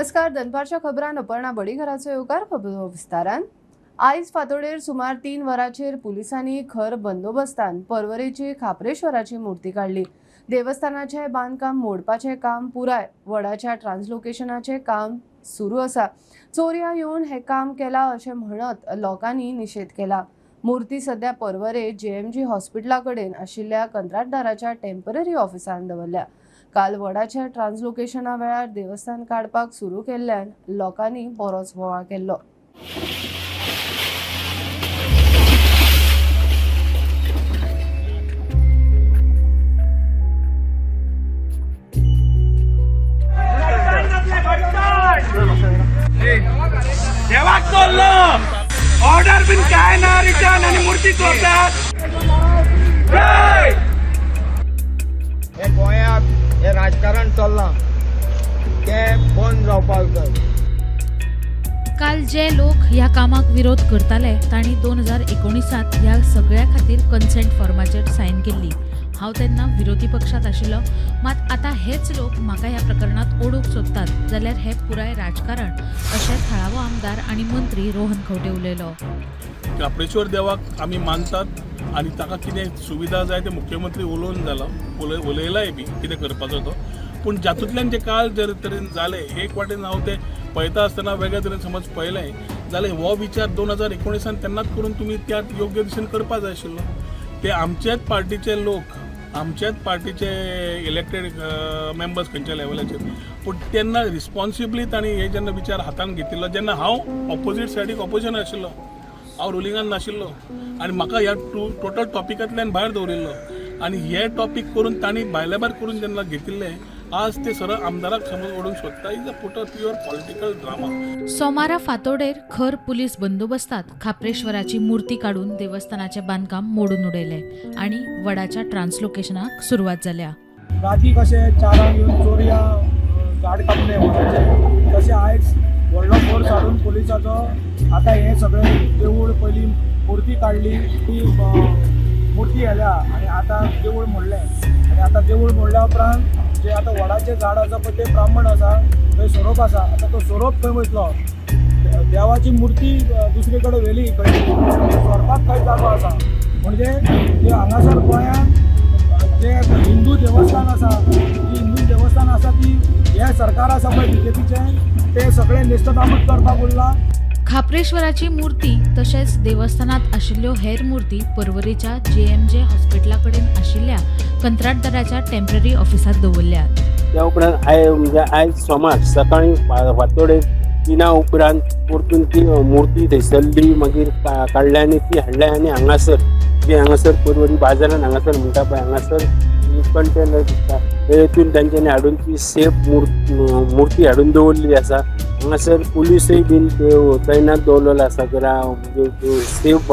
नमस्कार, दनपारच्या खबरान अपर्णा बडीघराचो येवकार. खबरो विस्तारान. आयज फांतोडेर सुमार 3 वरांचेर पुलिसांनी खर बंदोबस्तान पर्वरेची खाप्रेश्वराची मूर्ती काडली. देवस्थानाचे बांदकाम मोडपाचें काम पुराय, वडाच्या ट्रान्सलोकेशनाचें काम सुरू आसा. चोरयां येवन हें काम केलां अशें म्हणत लोकांनी निशेध केला. मूर्ती सध्या पर्वरे JMG हॉस्पिटला कडेन आशिल्ल्या कंत्राटदाराच्या टेम्पररी ऑफिसान दवरल्या. काल वडाच्या ट्रान्सलोकेशना वेळार देवस्थान काडपाक सुरू केल्ल्यान लोकांनी बरोच बोवाळ केल्लो. देवाक चोरलो, ऑर्डर बीन काय ना, रिटर्न आणि मूर्ती चोरतात. हे गोंयांत हे राजकारण चल्लां तें बंद जावपाक जाय. काल जे लोक ह्या कामाक विरोध करताले तांणी 2019 ह्या सगळ्या खातीर कन्सेंट फॉर्माचेर सायन केल्ली. हांव तेन्ना विरोधी पक्षांत आशिल्लो, मात आतां हेच लोक म्हाका ह्या प्रकरणांत ओडूंक सोदतात जाल्यार हें पुराय राजकारण अशें थळावो आमदार आनी मंत्री रोहन खंवटे उलयलो. खाप्रेश्वर देवाक आमी मानतात आनी ताका कितें सुविधा जाय ते मुख्यमंत्री उलोवन जाला, उलयलाय बी कितें करपाचो तो. पूण जातूंतल्यान जे काल जे तरेन जालें, एक वाटेन हांव तें पळयता आसतना वेगळे तरेन समज पळयलें जाल्यार हो विचार 2019 तेन्नाच करून तुमी त्या योग्य दिशेन करपा जाय आशिल्लो. ते आमच्याच पार्टीचे लोक, आमच्याच पार्टीचे इलेक्टेड मेंबर्स खंयच्या लेवलाचेर, पूण तेन्ना रिस्पॉन्सिबली तांणी हे जेन्ना विचार हातान घेतिल्लो, जेन्ना हांव ऑपोजीट सायडीक ऑपोजिशन आशिल्लो, हांव रुलिंगान नाशिल्लो आनी म्हाका ह्या टोटल टॉपिकांतल्यान भायर दवरिल्लो आनी हे टॉपीक करून तांणी भायल्या भायर करून जेन्ना घेतिल्ले, आज ते सरळ आमदाराक समज ओडूंक सोदता. Is a put a pure political drama. सोमारा फांतोडेर खर पुलीस बंदोबस्तात खाप्रेश्वराची मूर्ती काडून देवस्थानाचें बांदकाम मोडून उडयलें आनी वडाच्या ट्रान्सलोकेशनाक सुरवात जाल्या. राती कशें 4 येवन चोरयां झाड कापलें वडाचें, तशें आयज व्हडलो फोर्स हाडून पुलिसाचो आतां हें सगळें देवूळ पयलीं मुर्ती काडली, ती मुर्ती व्हेल्या आनी आतां देवूळ मोडलें. आनी आतां देवूळ मोडल्या उपरांत जे आतां वडाचें झाड आसा पळय, ते ब्राह्मण आसा थंय सोरोप आसा. आतां तो सोरोप खंय वयतलो? देवाची मुर्ती दुसरे कडेन व्हेली खंय, सोरपाक खंय जागो आसा? म्हणजे ते हांगासर गोंयांत जे हिंदू देवस्थान आसा, जी हिंदू देवस्थान आसा ती हे सरकार आसा पळय बीजेपीचें, ते सगळें नेस्तनाबूत करपाक उरलां. खाप्रेश्वराची मूर्ती तशेंच देवस्थानात आशिल्ल्यो हेर मूर्ती पर्वरेच्या JMJ हॉस्पिटला कडेन आशिल्ल्या कंत्राटदाराच्या टेम्पररी ऑफिसांत दवरल्यात. त्या उपरांत म्हणजे आयज सोमार सकाळीं फांतोडेर 3 उपरांत परतून ती मुर्ती थंयसरली मागीर काडल्या आनी ती हाडल्या आनी हांगासर जी हांगासर पर्वरी बाजारान हांगासर म्हणटा पळय, हांगासर कंटेनर दिसता तेतून तांच्यांनी हाडून ती सेफ मुर्ती हाडून दवरलेली आसा. हांगासर पुलिसूय बीन तैनात दवरलेलो आसा, म्हणजे सेफ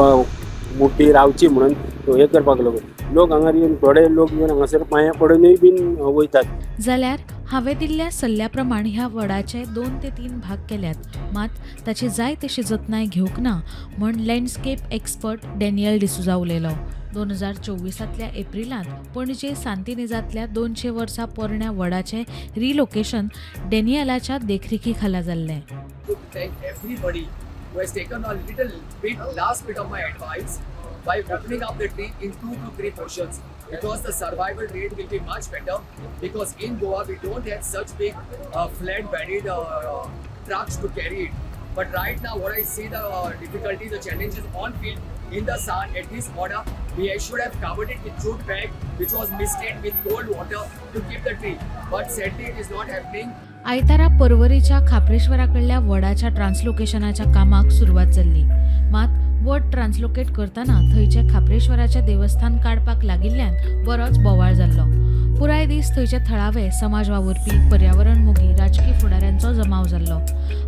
मुर्ती रावची म्हणून हें करपाक लागून लोक हांगा येवन, थोडे लोक येवन हांगासर पांयां पडूनय बीन वयतात. जाल्यार हांवें दिल्ल्या सल्ल्या प्रमाण ह्या वडाचे 2 ते 3 भाग केल्यात, मात ताची जाय तशी जतनाय घेवंक ना म्हूण लँडस्केप एक्सपर्ट डॅनियल डिसुजा उलयलो. 2024 एप्रिलांत पणजे सांतिनेजांतल्या 200 वर्सां पोरण्या वडाचें रिलोकेशन डॅनियलाच्या देखरेखी खाला जाल्लें. To thank everybody who has taken a little bit, last bit of my advice by opening up the tree in 2 to 3 portions, because the survival rate will be much better, because in Goa we don't have such big flat-bedded trucks to carry it. But right now what I see the difficulty, the challenges on field in the sun at this order, we should have covered it with jute bag which was misted with cold water to keep the tree. But sadly it is not happening. आयतारा पर्वरीच्या खाप्रेश्वरा कडल्या वडाच्या ट्रान्सलोकेशनाच्या कामाक सुरवात जाल्ली, मात वड translocate करतना थंयचें खाप्रेश्वराचें देवस्थान काडपाक लागिल्ल्यान बरोच बोवाळ जाल्लो. पुराय दीस थंयचे थळावे समाज वावुरपी, पर्यावरण मोगी, राजकी फुडाऱ्यांचो जमाव जाल्लो.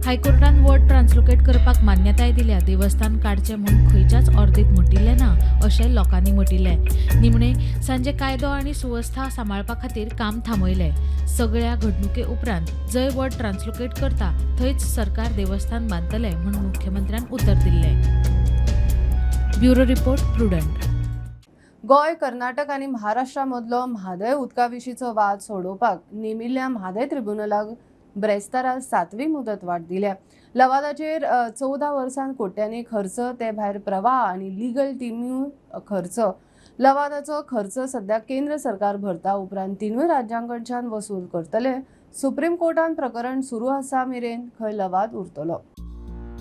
हायकोर्टान वड ट्रान्सलोकेट करपाक मान्यताय दिल्या, देवस्थान काडचें म्हूण खंयच्याच ऑर्दीत म्हटिल्लें ना अशें लोकांनी म्हटिल्लें. निमणें सांजे कायदो आनी सुवेवस्था सांबाळपा खातीर काम थांबयलें. सगळ्या घडणुके उपरांत जंय वड ट्रान्सलोकेट करता थंयच सरकार देवस्थान बांदतलें म्हूण मुख्यमंत्र्यान उतर दिल्लें. Bureau report, Prudent. Goa, Karnataka आनी महाराष्ट्रा मदलो म्हादय उदका विशींचो वाद सोडोवपाक नेमिल्ल्या म्हादय ट्रिब्युनलाक ब्रेस्तारा 7वी मुदतवाड दिल्या. लवादाचेर 14 वर्सां कोट्यांनी खर्च, ते भायर प्रवाह आनी लिगल टिम्यूय खर्च. लवादाचो खर्च सध्या केंद्र सरकार भरता. उपरांत 3 राज्यांकडच्यान वसूल करतले. सुप्रीम कोर्टान प्रकरण सुरू आसा मेरेन खंय लवाद उरतलो.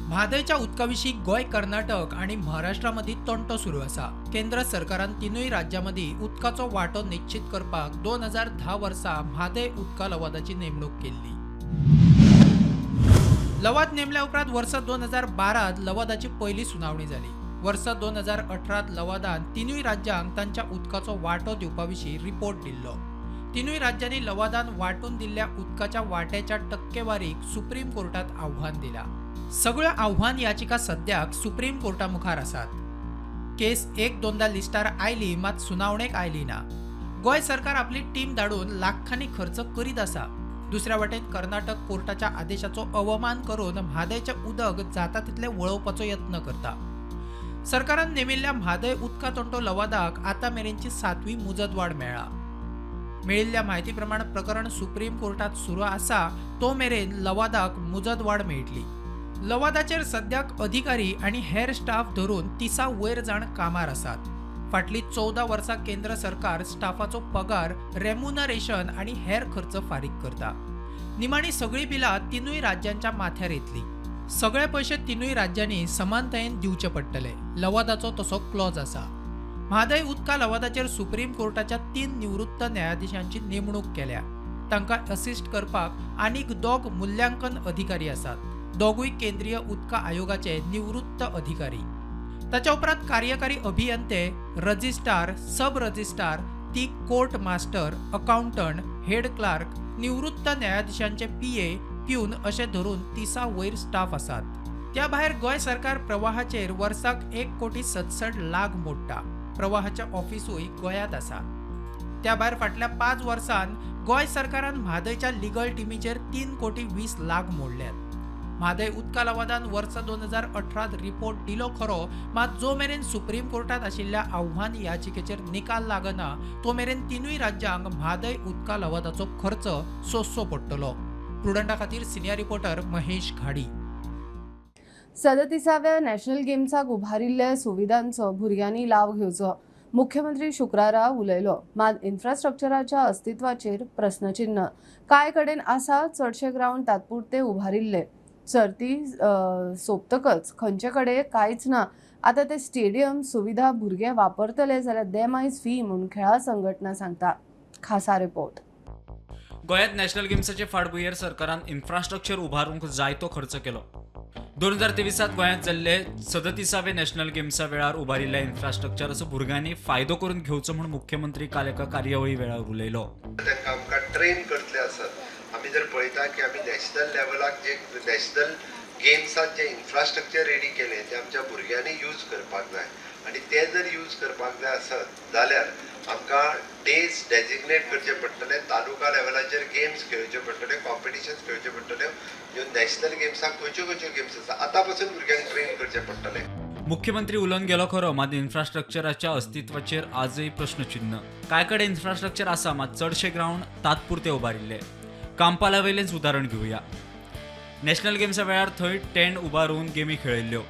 म्हादयच्या उदका विशीं गोंय, कर्नाटक आनी महाराष्ट्रा मदीं तंटो सुरू आसा. केंद्र सरकारान 3 राज्यां मदीं उदकाचो वांटो निश्चीत करपाक 2010 वर्सा म्हादय उदका लवादाची नेमणूक केल्ली. लवाद नेमल्या उपरांत वर्स 2012 लवादाची पयली सुनावणी जाली. वर्स 2018 लवादान 3 राज्यांक तांच्या उदकाचो वांटो दिवपा विशीं रिपोर्ट दिल्लो. 3 राज्यांनी लवादान वांटून दिल्ल्या उदकाच्या वांट्याच्या टक्केवारीक सुप्रीम कोर्टात आव्हान दिला. सगळ्यो आव्हान याचिका सद्याक सुप्रीम कोर्टा मुखार आसात. केस 1-2 लिस्टार आयली मात सुनावणेक आयली ना. गोंय सरकार आपली टीम धाडून लाखांनी खर्च करीत आसा. दुसऱ्या वाटेन कर्नाटक कोर्टाच्या आदेशाचो अवमान करून म्हादयचें उदक जाता तितलें वळोवपाचो यत्न करता. सरकारान नेमिल्ल्या म्हादय उदका तंटो लवादाक आतां मेरेनची 7वी मुजतवाड मेळ्ळा. मेळिल्ल्या म्हायती प्रमाण प्रकरण सुप्रीम कोर्टात सुरू आसा तो मेरेन लवादाक मुजतवाड मेळटली. लवादाचेर सद्याक अधिकारी आनी हेर स्टाफ धरून 30 वयर जाण कामार आसात. फाटलीं 14 वर्सां केंद्र सरकार स्टाफाचो पगार, रेम्युनरेशन आनी हेर खर्च फारीक करता. निमाणी सगळीं बिलां 3 राज्यांच्या माथ्यार येतली. सगळे पयशे 3 राज्यांनी समानतायेन दिवचे पडटले. लवादाचो तसो क्लॉज आसा. म्हादय उदका लवादाचेर सुप्रीम कोर्टाच्या 3 निवृत्त न्यायाधीशांची नेमणूक केल्या. तांकां असिस्ट करपाक आनीक 2 मूल्यांकन अधिकारी आसात. 2 केंद्रीय उदका आयोगाचे निवृत्त अधिकारी. ताच्या उपरांत कार्यकारी अभियंते, रजिस्ट्रार, सब registrar, 3 court master, accountant, head clerk, निवृत्त न्यायाधीशांचे पीए, प्यून अशें धरून 30 वयर स्टाफ आसात. त्या भायर गोंय सरकार प्रवाहाचेर वर्साक 1,67,00,000 मोडटा. प्रवाहाचें ऑफिसूय गोंयांत आसा. त्या भायर फाटल्या 5 वर्सांत गोंय सरकारान म्हादयच्या लिगल टिमीचेर 3,20,00,000 मोडल्यात. म्हादय उदका लवादान वर्स 2018 रिपोर्ट दिलो खरो, मात जो मेरेन सुप्रीम कोर्टात आशिल्ल्या आव्हान याचिकेचेर निकाल लागना तो मेरेन 3 राज्यांक म्हादय उदका लवादाचो खर्च सोंसचो पडटलो. प्रुडंटा खातीर सिनियर रिपोर्टर महेश घाडी. 37व्या नॅशनल गेम्साक उभारिल्ल्या सुविधांचो भुरग्यांनी लाव घेवचो, मुख्यमंत्री शुक्रारा उलयलो. मात इन्फ्रास्ट्रक्चराच्या अस्तित्वाचेर प्रस्नचिन्ह. कांय कडेन आसा चडशे ग्रावंड तात्पुरते उभारिल्ले. सर्ती सोंपतकच खंयचे कडेन कांयच ना. आतां ते स्टेडियम सुविधा भुरगे वापरतले जाल्यार देमायज फी म्हूण खेळां संघटना सांगता. खासा रिपोर्ट. गोंयांत नॅशनल गेम्साचे फाटभुंयेर सरकारान इन्फ्रास्ट्रक्चर उबारूंक जायतो खर्च केलो. 2023 गोंयांत जाल्ले 37वे नॅशनल गेम्सा वेळार उबारिल्ल्या इन्फ्रास्ट्रक्चराचो भुरग्यांनी फायदो करून घेवचो म्हूण मुख्यमंत्री काल एका कार्यावळी वेळार उलयलो. तांकां आमकां ट्रेन करतले आसत. आमी जर पळयता की आमी नॅशनल लेवलाक जे नॅशनल गेम्सात जे इन्फ्रास्ट्रक्चर रेडी केलें तें आमच्या भुरग्यांनी यूज करपाक जाय आनी ते जर यूज करपाक जाय आसत जाल्यार आमकां डेज डेजिग्नेट करचे पडटले, तालुका लेवलाचेर गेम्स खेळचे पडटले, कॉम्पिटिशन्स खेळचे पडटले. ज्यो नॅशनल गेम्साक खंयच्यो खंयच्यो गेम्स आसा आतां पासून भुरग्यांक ट्रेन करचे पडटले. मुख्यमंत्री उलोवन गेलो खरो, मात इन्फ्रास्ट्रक्चराच्या अस्तित्वाचेर आजय प्रश्नचिन्ह. कांय कडेन इन्फ्रास्ट्रक्चर आसा मात चडशे ग्रावंड तात्पुरते उबारिल्ले. कांपाला वयलेंच उदाहरण घेवया. नॅशनल गेम्सा वेळार थंय टेंट उबारून गेमी खेळयल्ल्यो.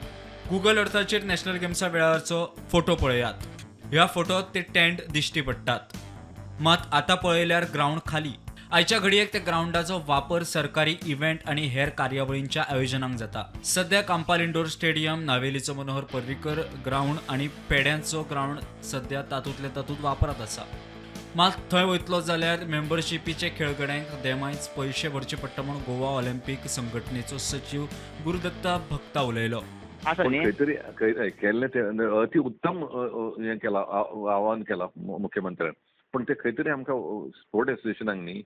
गुगल अर्थाचेर नॅशनल गेम्सा वेळारचो फोटो पळयात. ह्या फोटोत ते टेंट दिश्टी पडटात, मात आतां पळयल्यार ग्रावंड खाली. आयच्या घडयेक त्या ग्रावंडाचो वापर सरकारी इव्हेंट आनी हेर कार्यावळींच्या आयोजनांक जाता. सध्या कांपाल इंडोर स्टेडियम, नावेलीचो मनोहर पर्रीकर ग्रावंड आनी पेड्यांचो ग्रावंड सध्या तातूंतले तातूंत वापरांत आसा. मात थंय वयतलो जाल्यार मेंबरशिपीचे खेळगड्यांक देमायज पयशे भरचे पडटा म्हूण गोवा ऑलिम्पीक संघटनेचो सचीव गुरुदत्ता भक्ता उलयलो. खंय तरी केल्लें तें अति उत्तम हें केलां, आव्हान केलां मुख्यमंत्र्यान, पूण तें खंय तरी आमकां स्पोर्ट एसोसिएशनाक न्ही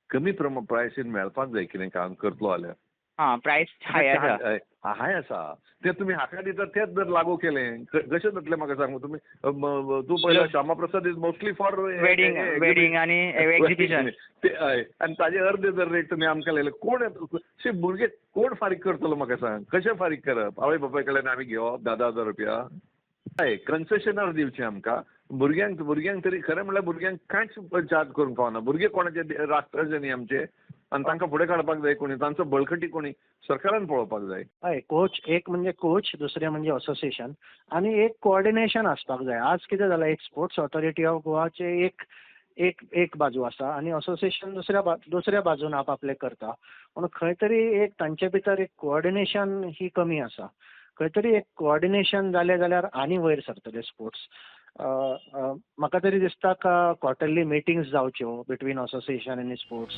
कमी प्रायसीन मेळपाक जाय. कितें काम करतलो जाल्यार आं प्रायस हाय आसा, हाय आसा तें तुमी हाका दिता तेच जर लागू केलें कशें जातलें म्हाका सांग. तुमी तूं पळयला Shyama Prasad is mostly for wedding, wedding आनी एक्झिबिशन. हय, आनी ताजे अर्दे जर रेट तुमी आमकां लायले कोण भुरगे कोण फारीक करतलो म्हाका सांग. कशें फारीक करप? आवय बापाय कडल्यान आमी घेवप 10-10 हजार रुपया? हय, कन्सेशनार दिवचें आमकां भुरग्यांक. भुरग्यांक तरी खरें म्हणल्यार भुरग्यांक कांयच चार्ज करूंक फावना. भुरगे कोणाचे राष्ट्राचे न्ही आमचे. आनी तांकां फुडें काडपाक जाय कोणी, तांचो बळकटी कोणी सरकारान पळोवपाक जाय. हय, कोच एक म्हणजे कोच, दुसरें म्हणजे असोसिएशन आनी एक कोऑर्डिनेशन आसपाक जाय. आज कितें जालां, एक स्पोर्ट्स ऑथॉरिटी ऑफ गोवाचे एक एक एक बाजू आसा आनी असोसिएशन दुसऱ्या बाजून आपआपलें करता. पूण खंय तरी एक तांचे भितर एक कोऑर्डिनेशन ही कमी आसा. खंय तरी एक कोऑर्डिनेशन जालें जाल्यार आनी वयर सरतले स्पोर्ट्स. म्हाका तरी दिसता क्वॉर्टरली मिटिंग्स जावच्यो बिटवीन असोसिएशन आनी स्पोर्ट्स.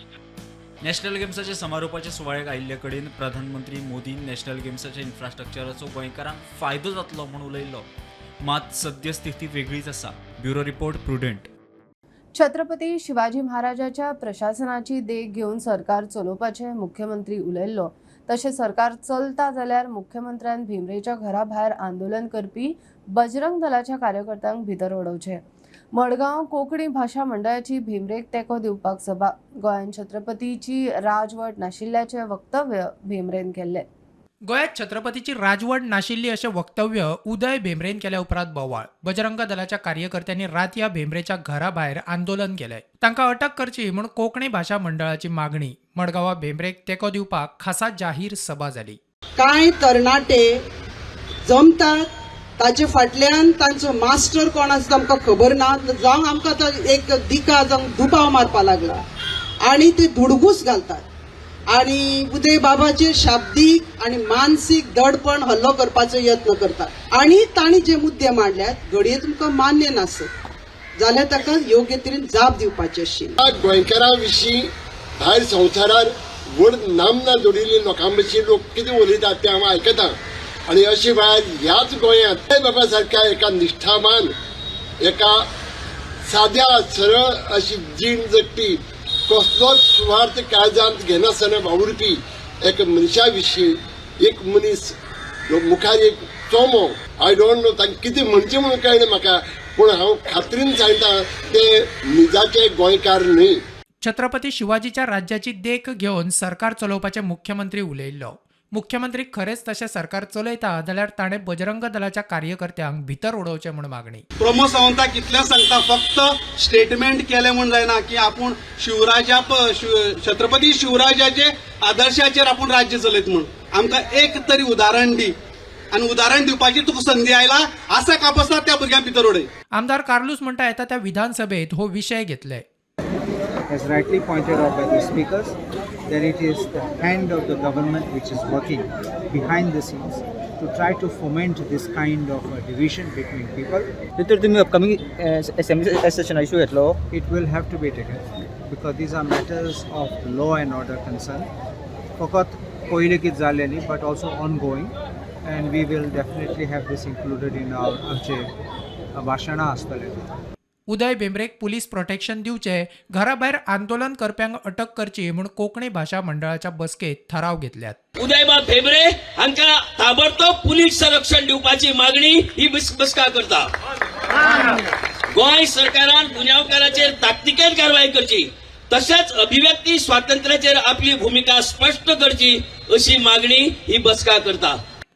नॅशनल गेम्साच्या समारोपाच्या सुवाळ्याक आयिल्ले कडेन प्रधानमंत्री मोदीन नॅशनल गेम्साच्या इन्फ्रास्ट्रक्चराचो गोंयकारांक फायदो जातलो म्हूण उलयल्लो, मात सद्य स्थिती वेगळीच आसा. Bureau report, Prudent. Chhatrapati Shivaji महाराजाच्या प्रशासनाची देख घेवन सरकार चलोवपाचें मुख्यमंत्री उलयल्लो. तशें सरकार चलता जाल्यार मुख्यमंत्र्यान भेंब्रेच्या घरा भायर आंदोलन करपी बजरंग दलाच्या कार्यकर्त्यांक भितर उडोवचें. मडगांव कोंकणी भाशा मंडळाची भेंब्रेक तेंको दिवपाक सभा. गोंयांत छत्रपतीची राजवट नाशिल्ल्याचें वक्तव्य भेंब्रेन केल्लें. गोंयांत छत्रपतीची राजवट नाशिल्ली अशें वक्तव्य उदय भेंब्रेन केल्या उपरांत बोवाळ. बजरंग दलाच्या कार्यकर्त्यांनी रातया भेंब्रेच्या घरा भायर आंदोलन केलें. तांकां अटक करची म्हूण कोंकणी भाशा मंडळाची मागणी. मडगांवां भेंब्रेक तेंको दिवपाक खासा जाहीर सभा जाली. कांय तरणाटे जमतात, ताचे फाटल्यान तांचो मास्टर कोण आसता आमकां खबर ना, जावं आमकां तो एक दिका जावं दुबाव मारपा लागला आनी ते धुडगूस घालतात आनी उदय बाबाचेर शाब्दीक आनी मानसीक दडपण हल्लो करपाचो यत्न करतात. आनी तांणी जे मुद्दे मांडल्यात घडये तुमकां मान्य नासत जाल्यार ताका योग्य तरेन जाप दिवपाची आशिल्ली. गोंयकारां विशीं भायर संवसारार व्हड नामना जोडिल्ली लोकां विशीं लोक कितें उलयतात तें हांव आयकतां आनी अशे वेळार ह्याच गोंयांत उदय बाबा सारक्या एका निश्ठावान, एका साद्या सरळ अशी जीण जगपी, कसलोच सुवार्थ काळजांत घेनासतना वावुरपी एका मनशा विशीं एक मनीस मुखार एक चोमो, I don't know तांकां कितें म्हणचें म्हणून कळना म्हाका, पूण हांव खात्रीन सांगता ते निजाचे गोंयकार न्हय. छत्रपती शिवाजीच्या राज्याची देख घेवन सरकार चलोवपाचें मुख्यमंत्री उलयल्लो. मुख्यमंत्री खरेंच तशें सरकार चलयता जाल्यार ताणें बजरंग दलाच्या कार्यकर्त्यांक भितर उडोवचें म्हूण मागणी. प्रमोद सावंताक इतलें सांगता, फक्त स्टेटमेंट केलें म्हूण जायना की आपूण शिवराजा छत्रपती शिवराजाचे आदर्शाचेर आपूण राज्य चलयत म्हूण. आमकां एक तरी उदाहरण दी आनी उदाहरण दिवपाची तुका संदी आयला आसा कापसना त्या भुरग्यांक भितर उडय. आमदार कार्लूस म्हणटा येता त्या विधानसभेत हो विशय घेतले. As rightly pointed out by the speakers, that it is the hand of the government which is working behind the scenes to try to foment this kind of a division between people. तर तुम्ही upcoming assembly session issue घेतलो? It will have to be taken because these are matters of law and order concern. फकत पयलें कितें जालें न्ही, but also ongoing, and we will definitely have this included in our आमचे भाशणां आसतले. उदय भेंब्रेक police protection दिवचे, घरा भायर आंदोलन करप्यांक अटक करची म्हूण कोंकणी भाशा मंडळाच्या बसकेत थाराव घेतल्यात. उदयबाब भेंब्रे हांकां ताबडतोब पुलीस संरक्षण दिवपाची मागणी ही बसका करता. गोंय सरकारान गुन्यांवकाराचेर ताकतिकेन कारवाय करची, तशेंच अभिव्यक्ती स्वातंत्र्याचेर आपली भुमिका स्पश्ट करची अशी मागणी ही बसका करता.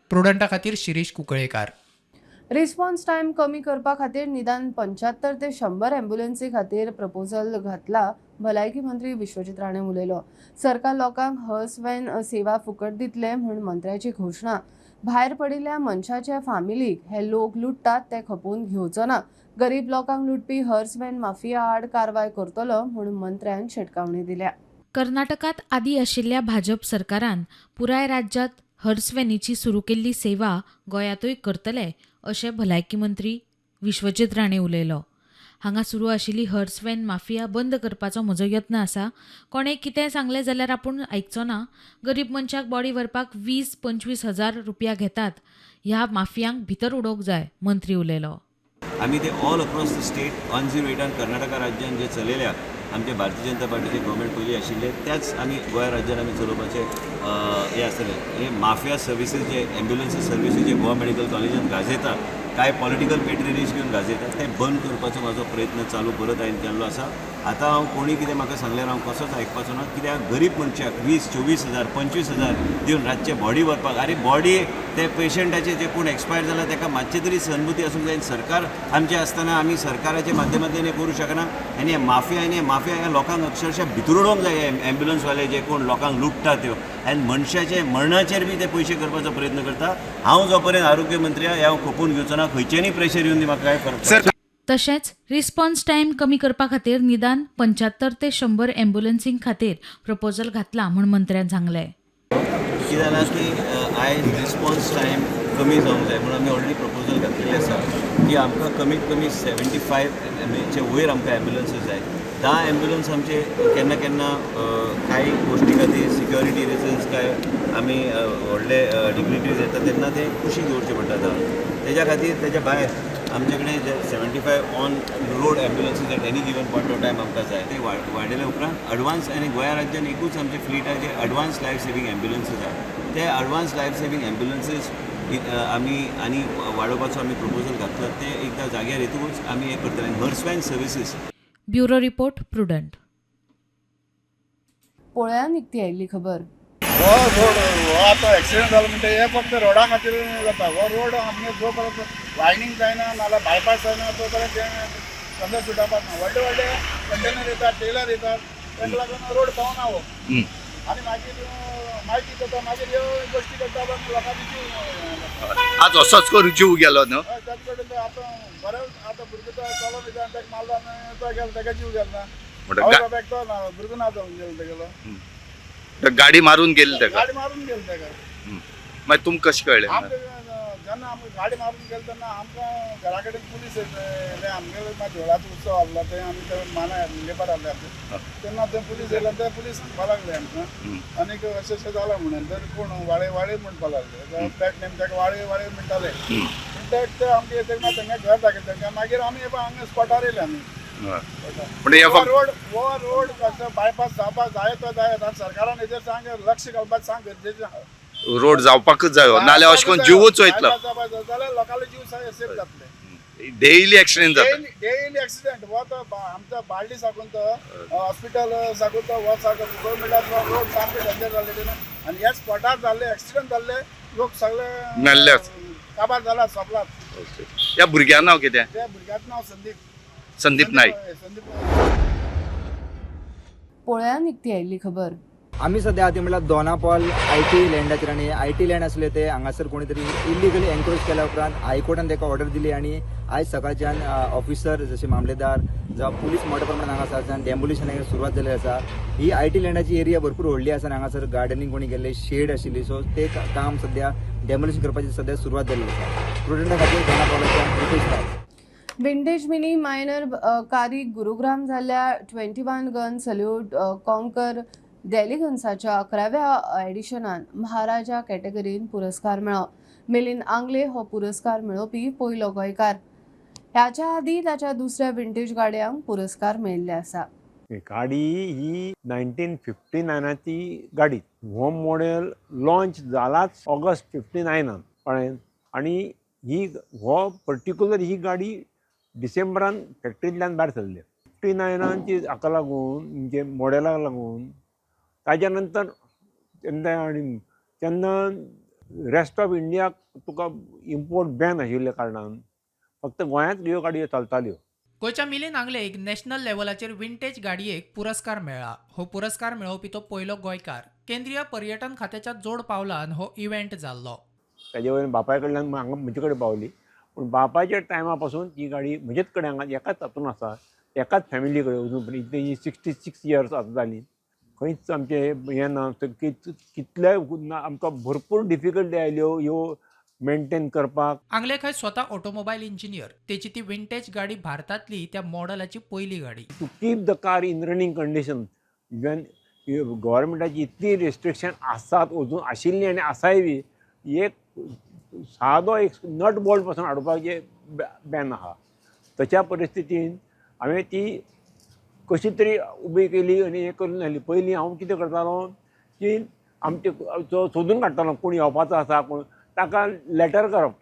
प्रुडंटा खातीर शिरीष कुंकळेकार. रिस्पॉन्स टायम कमी करपा खातीर निदान 75 ते 100 ॲम्ब्युलन्सी खातीर प्रपोजल घातला, भलायकी मंत्री विश्वजीत राणे उलयलो. सरकार लोकांक हर्स व्हॅन सेवा फुकट दितले म्हूण मंत्र्याची घोशणा. भायर पडिल्ल्या मनशाच्या फामिलीक हे लोक लुट्टात ते खपोवन घेवचो ना. गरीब लोकांक लुटपी हर्स व्हॅन माफिया आड कारवाय करतलो म्हूण मंत्र्यान शिटकावणी दिल्या. कर्नाटकांत आदी आशिल्ल्या भाजप सरकारान पुराय राज्यांत हर्स व्हॅनीची सुरू केल्ली सेवा गोंयांतूय करतले अशें भलायकी मंत्री विश्वजीत राणे उलयलो. हांगा सुरू आशिल्ली हर्स व्हॅन माफिया बंद करपाचो म्हजो यत्न आसा. कोणें कितेंय सांगलें जाल्यार आपूण आयकचो ना. गरीब मनशाक बॉडी व्हरपाक 20-25 हजार रुपया घेतात. ह्या माफियांक भितर उडोवंक जाय, मंत्री उलयलो. आमी ते all across the state 108 Karnataka राज्यान जे चलयल्या आमचे भारतीय जनता पार्टीचे गव्हर्मेंट पयलीं आशिल्ले त्याच आमी गोंय राज्यान आमी चलोवपाचे हें आसतलें. हे माफिया सर्विसीस जे एम्ब्युलन्सी सर्विसीस जे गोवा मेडिकल कॉलेजान गाजयता, कांय पॉलिटिकल पेट्रनेज घेवन गाजयता, ते बंद करपाचो म्हाजो प्रयत्न चालू परत हांवें केल्लो आसा. आतां हांव कोणी कितें म्हाका सांगल्यार हांव कसोच आयकपाचो ना, कित्याक गरीब मनशाक 20, 24 हजार, 25 हजार दिवन रातचे बॉडी व्हरपाक, आरे बॉडी ते पेशंटाचे जे कोण एक्सपायर जाला ताका मातशें तरी सहानुभूती आसूंक जाय. सरकार आमचें आसतना आमी सरकाराच्या माध्यमांतल्यान हें करूं शकना. आनी हे माफिया, आनी हे माफिया ह्या लोकांक अक्षरशः भितर उडोवंक जाय. हे एम्ब्युलन्सवाले जे कोण लोकांक लुट्टा त्यो आनी मनशाचे मरणाचेर बी ते पयशे करपाचो प्रयत्न करता. हांव जो पर्यंत आरोग्य मंत्री आहा, हें हांव खपून घेवचो ना. खंयच्यानूय प्रेशर येवन दी, म्हाका कांय फरक पडना. तशेंच रिस्पॉन्स टायम कमी करपा खातीर निदान 75 ते 100 एम्ब्युलन्सीं खातीर प्रपोजल घातला म्हूण मंत्र्यान सांगलें. कितें जालां की आयज रिस्पॉन्स टायम कमी जावंक जाय म्हणून आमी ऑलरेडी प्रपोजल घातलेलें आसा की आमकां कमीत कमी 75 चे वयर आमकां एम्ब्युलन्सीस जाय. 10 एम्ब्युलन्स आमचे केन्ना केन्ना कांय गोश्टी खातीर, सिक्युरिटी रिजन्स, काय आमी व्हडले डिग्निटरीज येता तेन्ना ते कुशीक दवरचे पडटा 10. तेज्या खातीर तेज्या भायर आमचे कडेन जे 75 on road ambulances at any given point of time आमकां जाय. ते वाडयल्या उपरांत अडवान्स, आनी गोंया राज्यान एकूच आमचे फ्लीट आहा जे अडवान्स लायफ सेवींग एम्ब्युलन्सीस आहा. ते अडवान्स लायफ सेवींग एम्ब्युलन्सीस आमी आनी वाडोवपाचो आमी प्रपोजल घातला. ते एकदां जाग्यार येतकूच आमी हें करतले. Hearse van services. Bureau report, prudent. पळोवया निकती आयिल्ली खबर. हो रोड हो आतां एक्सिडंट जालो म्हणटा, हे फक्त रोडा खातीर जाता. हो रोड आमगे जो पर्यंत वायडनींग जायना नाल्यार बायपास जायना तो पर्यंत ते धंदो सुटपाक ना. व्हडले व्हडले कंटेनर येतात, ट्रेलर येतात, ताका लागून रोड पावना हो. आनी मागीर मागीर कितें जाता, मागीर ह्यो गोश्टी करता पण लोकांनी जीव आज असोच करून जीव गेलो न्हू. हय, ताचे कडेन आतां बरें, आतां भुरगो तो चलोन वयता आनी ताका मारलो आनी तो गेलो, ताका जीव गेलो ना. म्हणटा आवय बापायक तो ना, भुरगो ना जावन गेलो तेगेलो. गाडी मारून गेली ताका. गाडी मारून गेली ताका. मागीर तुमकां कशें कळ्ळें? आमकां जेन्ना आमकां गाडी मारून गेले तेन्ना आमकां घरा कडेन पुलीस येयले. आमगेले मागीर देवळाचो उत्सव आहलो, थंय आमी ते मानाय लेबर आहले आमचे. तेन्ना थंय पुलीस येयले, ते पुलीस सांगपा लागले आमकां आनीक अशें अशें जालां म्हणून. तर कोण वाळे वाळे म्हणपा लागले, पॅट नेम ताका वाळे वाळे म्हणटाले. पूण ते ते आमकां येतकीर मागीर तांकां घर दाखयलें तांकां. मागीर आमी हे पळय हांगा स्पॉटार येयले आमी. म्हणजे हे हो फक्त रोड, हो रोड कसो बायपास जावपाक जाय तो जाय. आनी सरकारान हेजेर सांग लक्ष घालपाक सांग गरजेचें आहा. रोड जावपाकच जायो, नाल्यार अशें करून जिवूच वयतलो. बायपास जावपाक जाय जाल्यार लोकांलो जीव सेफ जातले. डेली एक्सिडेंट जाता. Daily daily accident. हो तो आमच्या बार्डी साकून तो हॉस्पिटल साकून तो हो सारको गव्हर्मेंटाचो रोड सामके डेंजर जाल्ले आनी ह्या स्पॉटार जाल्ले एक्सिडेंट जाल्ले लोक सगळे मेल्ले. काबार जाला, सोंपलात. ह्या भुरग्या नांव कितें? त्या भुरग्याचें नांव संदीप. संदीप नाईक. संदीप. पळोवया निकती आयिल्ली खबर. आमी सद्या आहा ती म्हळ्यार दोनापावल IT लँडाचेर आनी IT land आसले ते हांगासर कोणी तरी इलिगली एन्क्रोच केल्या उपरांत हायकोर्टान ताका ऑर्डर दिली आनी आयज सकाळच्यान ऑफिसर जशे मामलेदार जावं पुलीस मोठ्या प्रमाणात हांगा आसा आनी डेमोलिशनाक सुरवात जाल्ली आसा. ही IT लँडाची एरिया भरपूर व्हडली आसा आनी हांगासर गार्डनिंग कोणी केल्ले, शेड आशिल्ली. सो ते काम सद्या डेमोलिशन करपाची सद्या सुरवात जाल्ली आसा. प्रुडंटा खातीर दोनापावलाच्यान Rupesh Naik. Vintage mini minor कारी गुरुग्राम जाल्ल्या 21 गन सल्यूट कॉन्कर दिल्ली गन्साच्या 11व्या एडिशनान महाराजा कॅटेगरीन पुरस्कार मेळ्ळो. मिलिंद आंगले हो पुरस्कार मेळोवपी पयलो गोंयकार. ह्याच्या आदी ताच्या दुसऱ्या विंटेज गाडयांक पुरस्कार मेळिल्ले आसा. गाडी ही 1959ची गाडी. हो मॉडेल लॉन्च जालाच ऑगस्ट 59नान, कळ्ळें? आनी ही हो पर्टिक्युलर ही गाडी डिसेंबरान फॅक्टरींतल्यान भायर सरली 59नाची. हाका लागून म्हणजे मॉडेलाक लागून ताज्या नंतर तेन्ना आनी तेन्ना रेस्ट ऑफ इंडियाक तुका इम्पोर्ट बॅन आशिल्ल्या कारणान फक्त गोंयांत ह्यो गाडयो चलताल्यो. गोंयच्या मिलिंद आंगलेक नॅशनल लेव्हलाचेर विंटेज गाडयेक पुरस्कार मेळ्ळा. हो पुरस्कार मेळोवपी तो पयलो गोंयकार. केंद्रीय पर्यटन खात्याच्या जोड पावलान हो इव्हेंट जाल्लो. ताजे वयल्यान बापाय कडल्यान हांगा म्हजे कडेन पावली. पूण बापायच्या टायमा पासून ही गाडी म्हजेच कडेन हांगा एकाच हातून आसा, एकाच फॅमिली कडेन अजून पर्यंत. इतली 66 इयर्स आतां जालीं, खंयच आमचें हें ना. कितले आमकां भरपूर डिफिकल्टी आयल्यो ह्यो मेनटेन करपाक. आंगले खंय स्वता ऑटोमोबायल इंजिनियर. तेची ती विंटेज गाडी भारतांतली त्या मॉडलाची पयली गाडी. To keep the car in running condition, even गव्हर्मेंटाची इतली रेस्ट्रिक्शन आसात, अजून आशिल्ली आनी आसाय बी, एक सादो एक नट बोल्ट पासून हाडपाचें बॅन आहा. तशा परिस्थितीन हांवें ती कशी तरी उबी केली आनी हें करून हाडली. पयलीं हांव कितें करतालो की आमचे सोदून काडटालो कोण येवपाचो आसा, कोण ताका लेटर करप.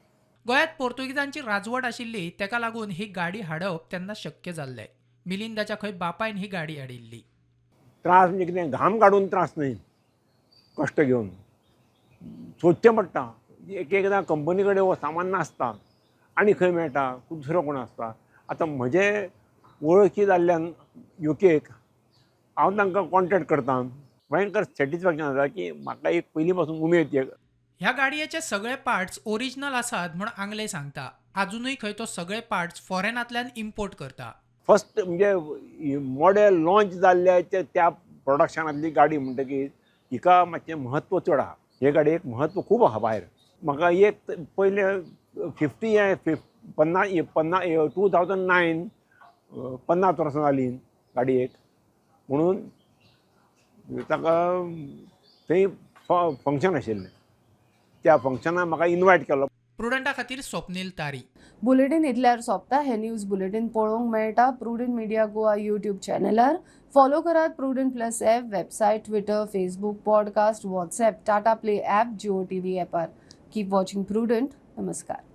गोंयांत पोर्तुगीजांची राजवट आशिल्ली, तेका लागून ही गाडी हाडप तेन्ना शक्य जाल्लें. मिलिंदाच्या खंय बापायन ही गाडी हाडिल्ली. त्रास म्हणजे कितें, घाम काडून त्रास न्हय, कश्ट घेवन सोदचें पडटा. एक एकदां कंपनी कडेन हो सामान नासता आनी खंय मेळटा, दुसरो कोण आसता. आतां म्हजे वळखी जाल्ल्यान युकेक हांव तांकां कॉन्टेक्ट करता. भयंकर सॅटिस्फॅक्शन जाता की म्हाका एक पयलीं पासून उमेद. ह्या गाडयेचे सगळे पार्ट्स ओरिजिनल आसात म्हूण आंगले सांगता. आजुनूय खंय तो सगळे पार्ट्स फॉरेनांतल्यान इम्पोर्ट करता. फर्स्ट म्हणजे मॉडेल लॉन्च जाल्ल्याच्या त्या प्रोडक्शनांतली गाडी म्हणटकीर हिका मातशें म्हत्व चड आहा. हे गाडयेक म्हत्व खूब आहा भायर. म्हाका एक पयले 50 50 2009 50 वर्सां जालीं गाडयेक, म्हणून ताका थंय फंक्शन आशिल्लें, त्या फंक्शनाक म्हाका इनवायट केलो. प्रुडंटा खातीर स्वप्नील तारी. बुलेटिन इतल्यार सोंपता. हे न्यूज बुलेटिन पळोवंक मेळटा प्रुडंट मिडिया गोवा यूट्यूब चॅनलार. फॉलो करात Prudent plus app, website, Twitter, Facebook, podcast, WhatsApp, Tata Play app, Jio TV ॲपार. Keep watching Prudent. नमस्कार.